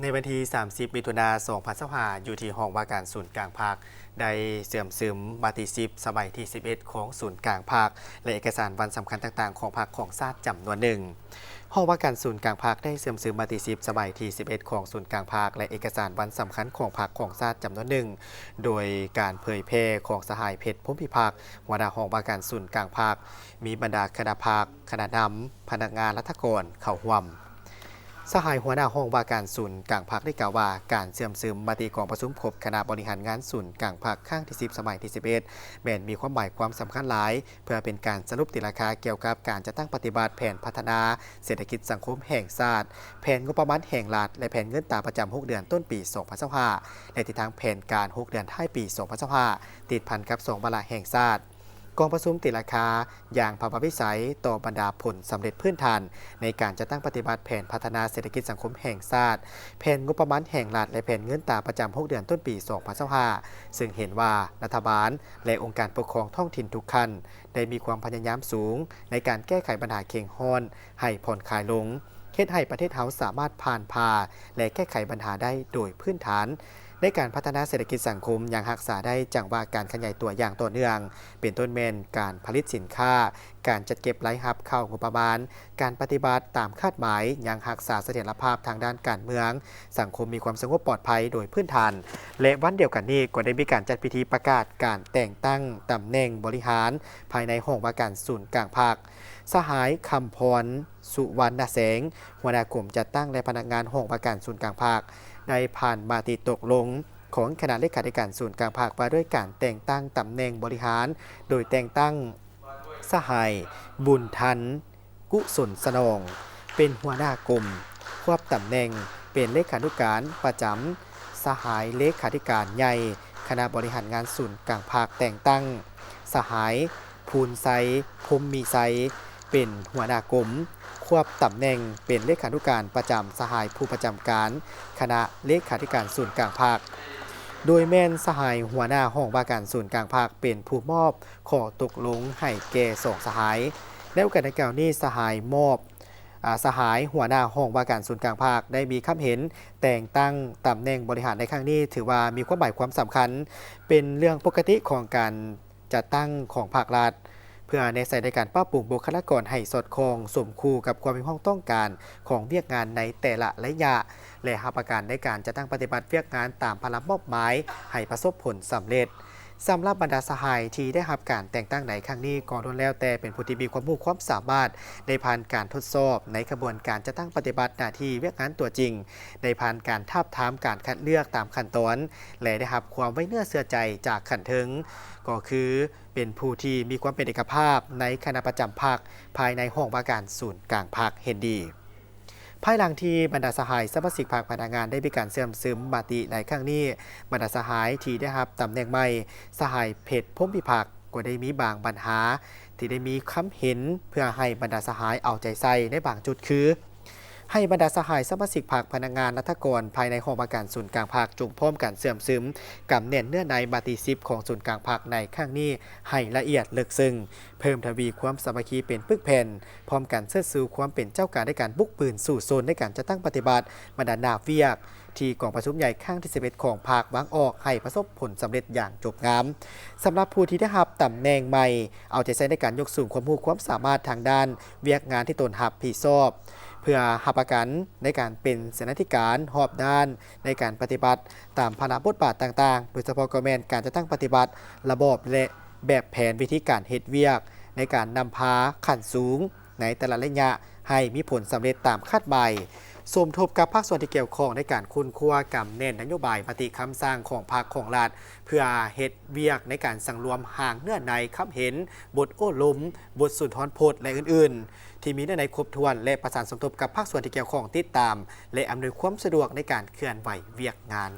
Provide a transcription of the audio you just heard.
ໃນວັນທີສາມສິບ ມິຖຸນາ ສອງພັນຊາວຫ້າ ຢູ່ທີ່ຫ້ອງວ່າການສູນກາງພັກ ໄດ້ເຊື່ອມຊຶມມະຕິສິບ ສະໄໝທີສິບເອັດ ຂອງສູນກາງພັກ ແລະ ເອກະສານວັນສຳຄັນຕ່າງໆຂອງພັກຂອງຊາດຈຳນວນໜຶ່ງ. ຫ້ອງວ່າການສູນກາງພັກໄດ້ເຊື່ອມຊຶມມະຕິສິບ ສະໄໝທີສິບເອັດ ຂອງສູນກາງພັກ ແລະ ເອກະສານວັນສຳຄັນຂອງພັກຂອງຊາດຈຳນວນໜຶ່ງ ໂດຍການເຜີຍແຜ່ຂອງສະຫາຍ ເພັດ ພົມພິພັກ ຫົວໜ້າຫ້ອງວ່າການສູນກາງພັກ, ມີບັນດາຄະນະພັກ, ຄະນະນຳ, ພະນັກງານລັດຖະກອນເຂົ້າຮ່ວມ. ສະຫາຍຫົວໜ້າຫ້ອງວ່າການສູນກາງພັກໄດ້ກ່າວວ່າ ການເຊື່ອມຊຶມມະຕິກອງປະຊຸມຄົບຄະນະບໍລິຫານງານສູນກາງພັກຄັ້ງທີສິບ ສະໄໝທີສິບເອັດ ແມ່ນມີຄວາມໝາຍຄວາມສຳຄັນຫຼາຍ ເພື່ອເປັນການສະຫຼຸບຕີລາຄາກ່ຽວກັບການຈັດຕັ້ງປະຕິບັດແຜນພັດທະນາເສດຖະກິດສັງຄົມແຫ່ງຊາດ, ແຜນງົບປະມານແຫ່ງລັດ ແລະ ແຜນເງິນຕາປະຈຳຫົກເດືອນຕົ້ນປີສອງພັນຊາວຫ້າ ແລະ ທິດທາງແຜນການຫົກເດືອນທ້າຍປີສອງພັນຊາວຫ້າ ຕິດພັນກັບສອງວາລະແຫ່ງຊາດ. ກອງປະຊຸມຕີລາຄາຢ່າງພະປະວິໄສຕໍ່ບັນດາຜົນສຳເລັດພື້ນຖານໃນການຈັດຕັ້ງປະຕິບັດແຜນພັດທະນາເສດຖະກິດສັງຄົມແຫ່ງຊາດ, ແຜນງົບປະມານແຫ່ງລັດ ແລະ ແຜນເງິນຕາປະຈຳຫົກເດືອນຕົ້ນປີສອງພັນຊາວຫ້າ ເຊິ່ງເຫັນວ່າລັດຖະບານ ແລະ ອົງການປົກຄອງທ້ອງຖິ່ນທຸກຂັ້ນ ໄດ້ມີຄວາມພະຍາຍາມສູງໃນການແກ້ໄຂບັນຫາເຄັ່ງຮ້ອນໃຫ້ຜ່ອນຄາຍລົງ, ເຮັດໃຫ້ປະເທດເຮົາສາມາດຜ່ານຜ່າ ແລະ ແກ້ໄຂບັນຫາໄດ້ໂດຍພື້ນຖານ. ໃນການພັດທະນາເສດຖະກິດສັງຄົມຍັງຮັກສາໄດ້ຈັງຫວະການຂະຫຍາຍຕົວຢ່າງຕໍ່ເນື່ອງ, ເປັນຕົ້ນແມ່ນການຜະລິດສິນຄ້າ, ການຈັດເກັບລາຍຮັບເຂົ້າງົບປະມານ, ການປະຕິບັດຕາມຄາດໝາຍ, ຍັງຮັກສາສະຖຽນລະພາບທາງດ້ານການເມືອງ, ສັງຄົມມີຄວາມສະຫງົບປອດໄພໂດຍພື້ນຖານ ແລະ ວັນດຽວກັນນີ້ກໍໄດ້ມີການຈັດພິທີປະກາດການແຕ່ງຕັ້ງຕຳແໜ່ງບໍລິຫານພາຍໃນຫ້ອງວ່າການສູນກາງພັກ. ສະຫາຍ ຄຳພອນ ສຸວັນນະແສງ ຫົວໜ້າກົມຈັດຕັ້ງ ແລະ ພະນັກງານຫ້ອງວ່າການສູນກາງພັກ ໄດ້ຜ່ານມະຕິຕົກລົງຂອງຄະນະເລຂາທິການສູນກາງພັກ ວ່າດ້ວຍການແຕ່ງຕັ້ງຕຳແໜ່ງບໍລິຫານ ໂດຍແຕ່ງຕັ້ງສະຫາຍ ບຸນທັນ ກຸສົນສະໜອງ ເປັນຫົວໜ້າກົມ, ຄວບຕຳແໜ່ງເປັນເລຂານຸການປະຈຳສະຫາຍເລຂາທິການໃຫຍ່ຄະນະບໍລິຫານງານສູນກາງພັກ, ແຕ່ງຕັ້ງສະຫາຍ ພູນໄຊ ພົມມີໄຊ ເປັນຫົວໜ້າກົມ, ຄວບຕຳແໜ່ງເປັນເລຂານຸການປະຈຳສະຫາຍຜູ້ປະຈຳການຄະນະເລຂາທິການສູນກາງພັກ, ໂດຍແມ່ນສະຫາຍຫົວໜ້າຫ້ອງວ່າການສູນກາງພັກເປັນຜູ້ມອບຂໍ້ຕົກລົງໃຫ້ແກ່ສອງສະຫາຍ. ໃນໂອກາດດັ່ງກ່າວນີ້ ສະຫາຍມອບ ອາ ສະຫາຍຫົວໜ້າຫ້ອງວ່າການສູນກາງພັກໄດ້ມີຄຳເຫັນແຕ່ງຕັ້ງຕຳແໜ່ງບໍລິຫານໃນຄັ້ງນີ້ ຖືວ່າມີຄວາມໝາຍຄວາມສຳຄັນ, ເປັນເລື່ອງປົກກະຕິຂອງການ ຈັດຕັ້ງຂອງພາກລັດ ເພື່ອແນໃສ່ໃນການປັບປຸງບຸກຄະລາກອນໃຫ້ສອດຄ່ອງສົມຄູ່ກັບຄວາມຮຽກຮ້ອງຕ້ອງການຂອງວຽກງານໃນແຕ່ລະໄລຍະ ແລະ ຮັບປະກັນໃນການຈັດຕັ້ງປະຕິບັດວຽກງານຕາມພາລະມອບໝາຍໃຫ້ປະສົບຜົນສຳເລັດ. ສຳລັບບັນດາສະຫາຍທີ່ໄດ້ຮັບການແຕ່ງຕັ້ງໃນຄັ້ງນີ້ ກໍລ້ວນແລ້ວແຕ່ເປັນຜູ້ທີ່ມີຄວາມຮູ້ຄວາມສາມາດ, ໄດ້ຜ່ານການທົດສອບໃນຂະບວນການຈັດຕັ້ງປະຕິບັດໜ້າທີ່ວຽກງານຕົວຈິງ, ໄດ້ຜ່ານການທາບທາມການຄັດເລືອກຕາມຂັ້ນຕອນ ແລະ ໄດ້ຮັບຄວາມໄວ້ເນື້ອເຊື່ອໃຈຈາກຂັ້ນເທິງ, ກໍຄືເປັນຜູ້ທີ່ມີຄວາມເປັນເອກະພາບໃນຄະນະປະຈຳພັກພາຍໃນຫ້ອງວ່າການສູນກາງພັກເຫັນດີ. ພາຍຫຼັງທີ່ບັນດາສະຫາຍສະມາຊິກພັກພະນັກງານໄດ້ມີການເຊື່ອມຊຶມມະຕິໃນຄັ້ງນີ້, ບັນດາສະຫາຍທີ່ໄດ້ຮັບຕຳແໜ່ງໃໝ່, ສະຫາຍ ເພັດ ພົມພິພັກ ກໍໄດ້ມີບາງບັນຫາທີ່ໄດ້ມີຄຳເຫັນເພື່ອໃຫ້ບັນດາສະຫາຍເອົາໃຈໃສ່ໃນບາງຈຸດຄື ໃຫ້ບັນດາສະຫາຍສະມາຊິກພັກພະນັກງານລັດຖະກອນພາຍໃນຫ້ອງວ່າການສູນກາງພັກ ຈົ່ງພ້ອມກັນເຊື່ອມຊຶມກຳແໜ້ນເນື້ອໃນມະຕິສິບຂອງສູນກາງພັກໃນຄັ້ງນີ້ໃຫ້ລະອຽດເລິກເຊິ່ງ, ເພີ່ມທະວີຄວາມສາມັກຄີເປັນປຶກແຜ່ນ, ພ້ອມກັນເຊີດຊູຄວາມເປັນເຈົ້າການໃນການບຸກບືນສູ້ຊົນໃນການຈັດຕັ້ງປະຕິບັດບັນດາໜ້າວຽກ ທີ່ກອງປະຊຸມໃຫຍ່ຄັ້ງທີສິບເອັດຂອງພັກວາງອອກໃຫ້ປະສົບຜົນສຳເລັດຢ່າງຈົບງາມ. ສຳລັບຜູ້ທີ່ໄດ້ຮັບຕຳແໜ່ງໃໝ່, ເອົາໃຈໃສ່ໃນການຍົກສູງຄວາມຮູ້ຄວາມສາມາດທາງດ້ານວຽກງານທີ່ຕົນຮັບຜິດຊອບ, ເພື່ອຮັບປະກັນໃນການເປັນເສນາທິການຮອບດ້ານໃນການປະຕິບັດຕາມພາລະບົດບາດຕ່າງໆ, ໂດຍສະເພາະກໍແມ່ນການຈັດຕັ້ງປະຕິບັດລະບອບ ແລະ ແບບແຜນວິທີການເຮັດວຽກໃນການນຳພາຂັ້ນສູງ ໃນແຕ່ລະໄລຍະໃຫ້ມີຜົນສຳເລັດຕາມຄາດໝາຍ, ສົມທົບກັບພາກສ່ວນທີ່ກ່ຽວຂ້ອງໃນການຄົ້ນຄວ້າກຳແໜ້ນນະໂຍບາຍມະຕິຄຳສັ່ງຂອງພັກຂອງລັດ ເພື່ອເຮັດວຽກໃນການສັງລວມຮ່າງເນື້ອໃນຄຳເຫັນ, ບົດໂອ້ລົມ, ບົດສຸນທອນພົດ ແລະ ອື່ນໆ ທີ່ມີເນື້ອໃນຄົບຖ້ວນ ແລະ ປະສານສົມທົບກັບພາກສ່ວນທີ່ກ່ຽວຂ້ອງຕິດຕາມ ແລະ ອຳນວຍຄວາມສະດວກໃນການເຄື່ອນໄຫວວຽກງານ.